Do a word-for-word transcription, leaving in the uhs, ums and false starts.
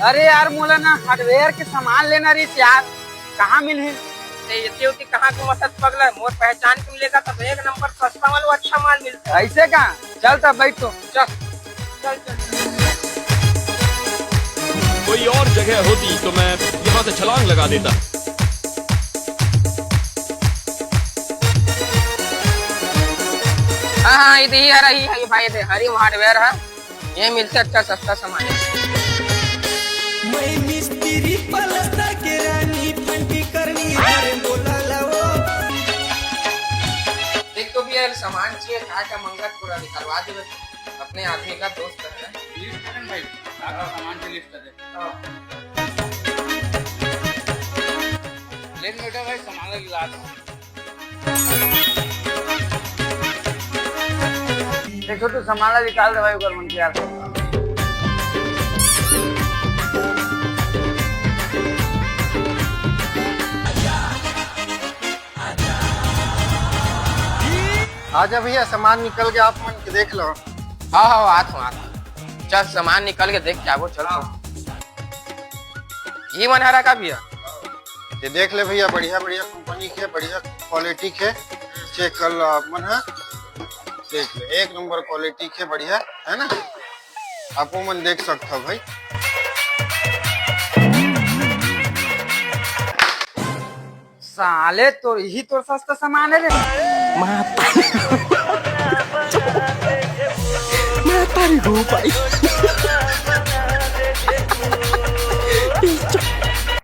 अरे यार, मोला ना हार्डवेयर के सामान लेना रहिस यार, कहाँ मिलही? ते एती ओती कहाँ घूमत हस पगला? मोर पहचान के मिलेगा, तब एक नंबर सस्ता माल, वो अच्छा माल मिलता है। ऐसे का? चल तब बैठ तो। चल, चल, चल। कोई और जगह होती तो मैं यहाँ से छलांग लगा देता। हाँ, हाँ, इधर ही है, रही है भाई, इधर हरी हार्डवेयर है, ये मिलता अच्छा सस्ता सामान। मैं मिस्त्री पलस्तर के रानी, फंटी करनी हर बोला लाओ। देख तो भैया, सामान चाहिए, का का मंगा, थोड़ा निकलवा दे, अपने आदमी का दोस्त है। लिस्ट करें भाई, का का सामान के लिस्ट करें। हाँ। लेट में उठा भाई, सामान ला निकाल दो। ए छोटू, सामान ला निकाल दे भाई, ओकर मन के यार। आजा भैया, सामान निकल गया, आप मन के देख लो। हाँ, हाँ, आत हूँ, आत हूँ। चल, सामान निकल के देख के आबो, चल। हाँ। ये मन हरा का भैया? ये देख ले भैया, बढ़िया बढ़िया कंपनी के, बढ़िया क्वालिटी के, चेक कर लो आप मन, हाँ। देख ले, एक नंबर क्वालिटी के, बढ़िया है ना, आपो मन देख सकता भाई। साले, तोर यही तोर सस्ता सामान है रे। माता, माता रे गो भाई।